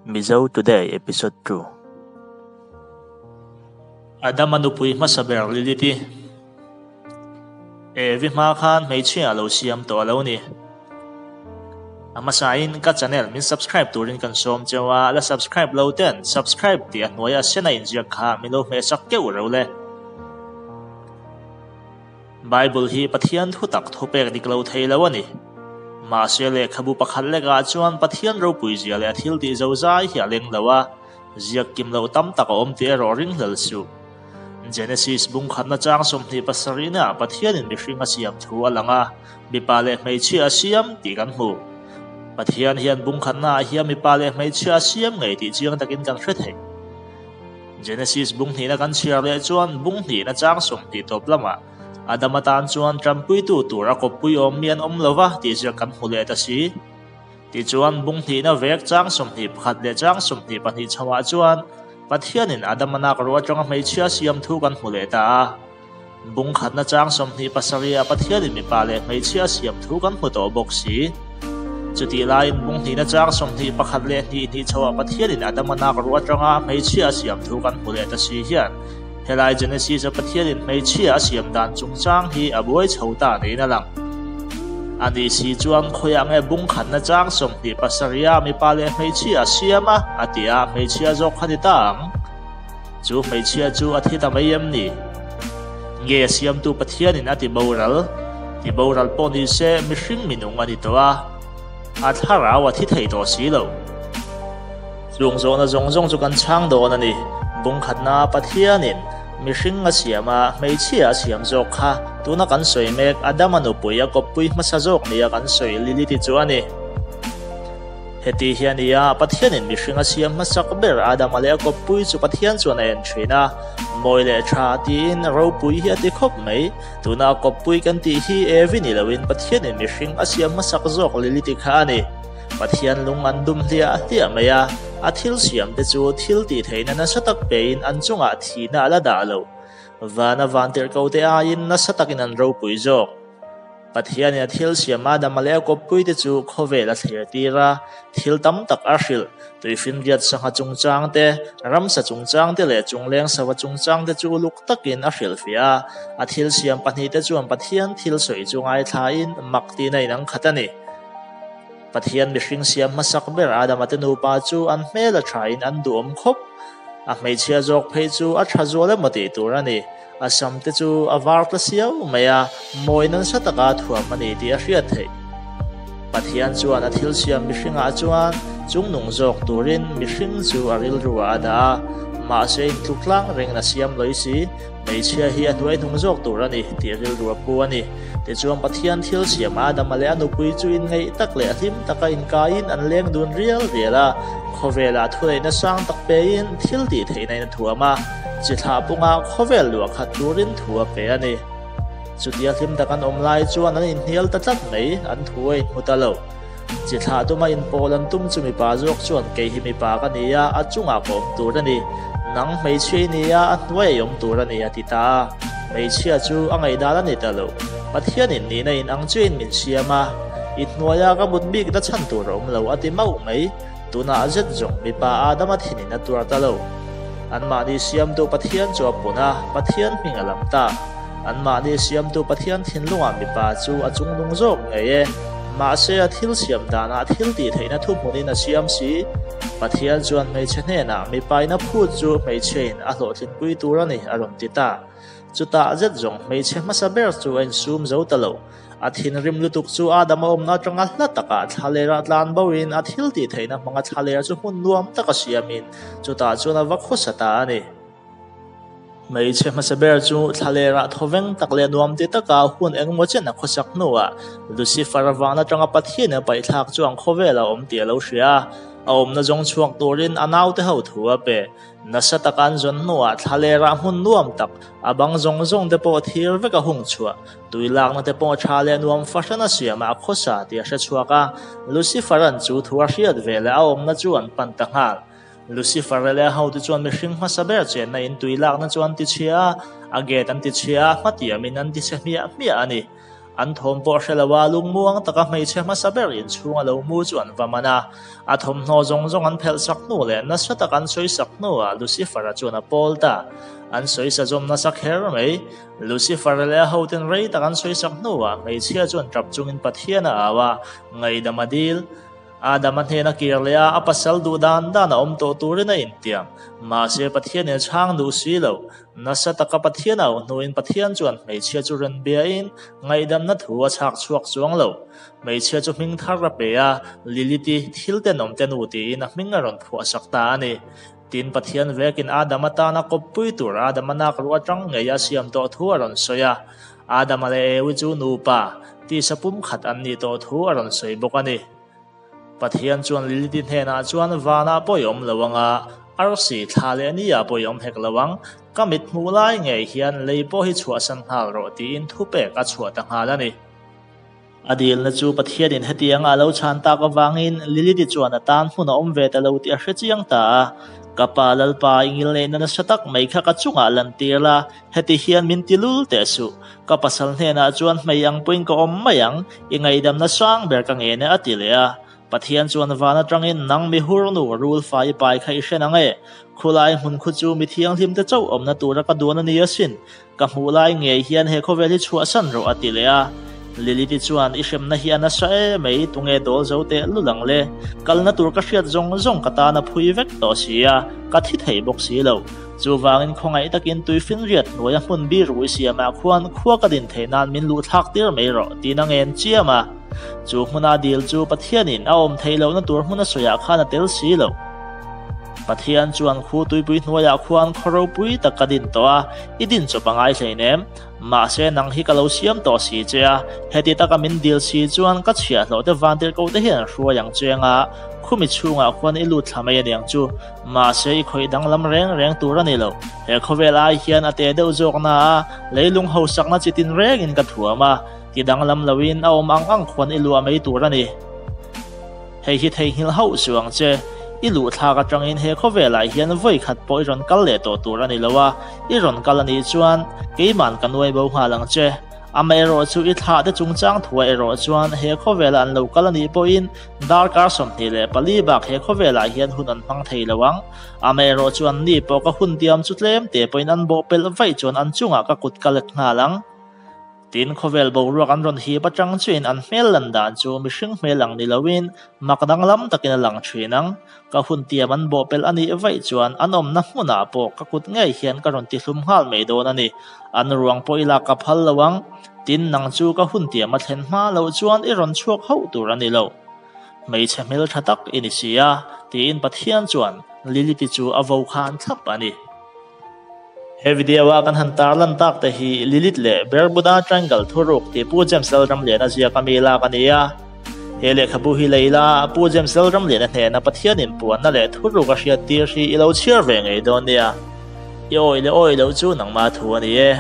Mizo Today Episode 2. Adama nupui hmasa ber Lilith-i Evi hma khan hmeichhia a lo siam tawh a lo ni. A hmasain ka channel min subscribe turin kan sawm cheu a, la subscribe lo ten subscribe tih a hnuaia sen a inziak kha min lo hmehsak keuh reuh le. Bible hi Pathian thutak thupek dik lo thei lo a ni. Mahse lehkhabu pakhat lekah chuan Pathian ropui zia leh a thil tih zozai hi a leng lo a, ziak kim loh tam tak a awm tih erawh ringhlel suh. Genesis bung khatna chang 27 ah Pathianin mihring a siam thu a lang a, mipa leh hmeichhia a siam tih kan hmu. Pathian hian bung khatnaah hian mipa leh hmeichhia a siam ngei tih chiang takin kan hre thei. Genesis bung hnihna kan chhiar leh chuan bung hnihna chang 20 tawp lamah Adama tan chuan tanpuitu tur a kawppui awm mi an awm lo va tih ziak kan hmu leh ta si. Tichuan bung hnihna vek chang 21 leh chang 22 chhoah chuan Pathianin Adama nak ruah atanga hmeichhia siam thu kan hmu leh ta a. Bung khatna chang 27 ah Pathianin mipa leh hmeichhia siam thu kan hmu tawh bawk si. Chutih laiin bung hnihna chang 21 leh hnih hnih chhoah Pathianin Adama nak ruah atanga hmeichhia siam thu kan hmu leh ta si hian helai Genesis-a Pathianin hmeichhia a siam dan chungchang hi a buai chho ta niin a lang. Ani si chuan khawiah nge bung khatna chang 27 ah mipa leh hmeichhia a siam a, a ti a, hmeichhia zawk kha ni ta ang. Chu hmeichhia chu a thi ta mai em ni? Nge a siamtu Pathianin a ti boral? Ti boral pawh ni se mihring minung a ni tawh a, a thlarau a thi thei tawh si lo. Chung zawhna zawng zawng chu kan chhang dawn a ni. Bung khatna Pathianin mihring a siam a, hmeichhia a siam zawk kha tuna kan sawi mek Adama nupui a kawppui hmasa zawk nia kan sawi Lilith-i chu a ni. Heti hi a ni a, Pathianin mihring a siam hmasak ber Adama leh a kawppui chu Pathian chuan a en thin a, mawi leh tha tiin ropui hi a ti khawp mai. Tuna a kawppui kan tih hi Evi ni loin Pathianin mihring a siam hmasak zawk Lilith-i kha a ni. Pathian lung an dum hliah hliah mai a, a thil siam te chu thil tih theihna nasa tak pein an chungah thihna a la dah lo. Vana vantirhko te aiin nasa takin an ropui zawk. Pathianin a thil siam Adama leh a kawppuite chu khawvel a thlir tir a, thil tam tak a hrilh. Tuifinriat sangha chungchang te, ramsa chungchang te leh chungleng sava chungchang te chu uluk takin a hrilhfiah a. A thil siam pahnihte chuan Pathian thil sawi chu ngaithlain mak tihna in an khat a ni. Pathian mihring siam hmasak ber Adama te nupa chu an hmel a thain an duhawm khawp. A hmeichhia zawk phei chu a tha zual emaw tih tur a ni. A sam te chu a var tla siau mai a, mawi nasa taka thuam a ni tih a hriat theih. Pathian chuan a thil siam mihringah chuan chungnung zawk turin mihring chu a rilru ah a dah a, mahse intluk tlang rengin a siam lawi si, hmeichhia hi a hnuaihnung zawk tur a ni tih rilru a pu a ni. Tichuan Pathian thil siam Adama leh a nupui chu inngeih tak leh hlim taka inkaiin an leng dun rial rial a, khawvelah thuneihna sang tak pein thil tih theihna in a thuam a. Chi thlah punga khawvel luah khat turin thu a pe a ni. Chutia hlim tak an awm lai chuan an inhnial ta tlat mai, an thu a inhmu ta lo. Chi thlah tuma inpawl an tum chu mipa zawk chuan kei hi mipa ka ni a, a chungah ka awm tur a ni. Nang hmeichhia i ni a, a hnuai a i awm tur a ni a ti ta a. Hmeichhia chu a ngaihdan a ni ta lo. Pathianin nihna in ang chiahin min siam a, i hnuaia ka mut bikna chhan tur a awm lo a ti mauh mai. Tunah zet zawng mipa Adama thinin a tuar ta lo. Anmahni siamtu Pathian chu a pun a, Pathian hming a lam ta. Anmahni siamtu Pathian thinlungah mipa chu a chungnung zawk ngei e. Mahse a thil siam danah thil tih theihna thuhmunin a siam si. Pathian chuan hmeichhe hnenah mipain a phut chu hmeichhiain a hlawhtlinpui tur a ni a rawn ti ta. Chutah zet zawng hmeichhe hmasa ber chu a insum zo ta lo. A thinrim lutuk chu Adama awmna atanga hla takah thlalerah tlan boin a thil tih theihna hmanga thlaler chu hmun nuam taka siamin chutah chuan a va khawsa ta a ni. Hmeichhe hmasa ber chu thlalerah thawveng tak leh nuam ti taka hun engemaw chen a khawsak hnuah Lucifer van atanga Pathian a paihthlak chuan khawvel a awm tih a lo hria a, a awmna zawng chhuak turin a naute ho thu a pe. Nasa taka an zawn hnuah thlalerah hmun nuam tak, a bang zawng zawng te pawh thir vek a hung chhuah. Tui lakna te pawh tha leh nuam fahran a siam a, a khawsa tih a hre chhuak a. Lucifer-a'n chu thu a hriat ve leh a awmna chu an pan ta nghal. Lucifer-a leh a hote chuan mihring hmasa ber chenna in tui lakna chu an ti chhia a, a gate an ti chhia a, hmatiamin an ti chhe hmiah hmiah a ni. An thawm pawh hre lo a, lungmuang taka hmeichhe hmasa ber inchhung a lo mu chu an va man a. A thawmhnaw zawng zawng an phelh sak hnu leh nasa tak an sawi sak hnuah Lucifer-a chuan a pawl ta. An sawi sa zawm nasa kher mai. Lucifer-a leh a hoten rei tak an sawi sak hnuah hmeichhia chuan tap chungin Pathian a au a, ngaihdam a dil. Adama hnena kir leh a, a pasal duh dan dan a awm tawh turin a intiam. Mahse Pathianin a chhang duh si lo. Nasa taka Pathian a auh hnuin Pathian chuan hmeichhia chu rawn biain ngaihdamna thu a chhak chhuak chuang lo. Hmeichhia chu hming thar a pe a, Lilith-i thil tenawm te nu tiin a hming a rawn phuahsak ta a ni. Tin, Pathian vekin Adama tana kawppui tur Adama nak ruah atang ngei a siam tawh thu a rawn sawi a. Adama leh Ewi chu nupa, tisa pumkhat an nih tawh thu a rawn sawi bawk a ni. Pathian chuan Lilith-i hnenah chuan vanah pawh i awm lo ang a, arsi thla leh ni ah pawh i awm hek lo ang, ka mit hmuh lai ngei hian lei pawh hi chhuahsan nghal rawh tiin thupek a chhuah ta nghal a ni. A dilna chu Pathianin hetianga a lo chhan tak avangin Lilith-i chuan a tan hmun a awm ve ta lo tih a hre chiang ta a, Ka pa Lalpa, i ngilneihna nasa tak mai kha ka chungah lantir la, Heti hian min ti lul teh suh. Ka pasal hnenah chuan hmei ang pawhin ka awm mai ang, i ngaihdamna sang ber ka ngen e a ti leh a. Pathian chuan van atangin nang mi hur nu rul fai pai kha i hre nang e. Khulai hmun khu chu mi thianghlim te chauh awmna tura ka duan a ni asin. Ka hmuh lai ngei hian he khawvel hi chhuahsan rawh a ti leh a. Lilith-i chuan i hremna hi a nasa e mai, tunge dawl zo teh lul ang le. Kalna tur ka hriat zawng zawng ka tan a phui vek tawh si a, ka thi thei bawk si lo. Chuvangin khawngaih takin tuifinriat hnuaia hmun bir rui siamah khuan khua ka din theih nan min luh thlak tir mai rawh tiin a ngen chiam a. Chu hmuna dil chu Pathianin a awm theih lohna tur hmuna sawiah khan a tel si lo. Pathian chuan khu tuipui hnuaiah khuan khaw ropui tak ka din tawh a, i din chawp a ngai hleinem. Mahse nang hi ka lo siam tawh si che a, heti taka min dil si chuan ka chhiahhlawh te vantirhkoh te hian an hruai ang che anga khumi chhungah khuan i lut thla mai aniang chu. Mahse i khawih danglam reng reng tur a ni lo. He khawvel ai hian a te deuh zawk na a, leilung hausakna chi tin rengin ka thuam a, ti danglam loin a awm ang ang khuan i luah mai tur a ni. Hei hi theihnghilh hauh suh ang che. I luh thlak atangin he khawvelah hian vawi khat pawh i rawn kal leh tawh tur a ni lo a, i rawn kal a nih chuan keiman ka nuai bo nghal ang che. Amaherawh chu i thlah te chungchang thuah erawh chuan he khawvela an lo kal a nih pawhin darkar 24 bak he khawvelah hian hun an hmang thei lo ang. Amaherawh chu an ni pawh ka hun tiam chu tlem te pawhin an bawhpelh vaih chuan an chungah ka kut ka let nghal ang. Tin, khawvel boruak an rawn hip atang chuin an hmel lan dan chu mihring hmel ang ni loin mak danglam takin a lang thin ang. Ka hun tiam an bawhpelh a nih vaih chuan an awmna hmunah pawh ka kut ngei hian ka rawn tihlum nghal mai dawn a ni. An ruang pawh i lak ka phal lo ang. Tin, nang chu ka hun tiam a thlen hma loh chuan i rawn chhuak hauh tur a ni lo. Hmeichhe hmeltha tak i ni si a, tiin Pathian chuan Lilith-i chu a vo khan thlap a ni. He video a kan han tarlan tak te hi Lilith leh Bermuda Triangle thuruk tih Pu James Lalramliana ziak a mi lak a ni a. He lehkhabu hi lei la, Pu James Lalramliana hnena Pathian inpuanna leh thuruk a hriat tir hi i lo chhiar ve ngei dawn nia. I awih leh awih loh chu nangmah thu a ni e.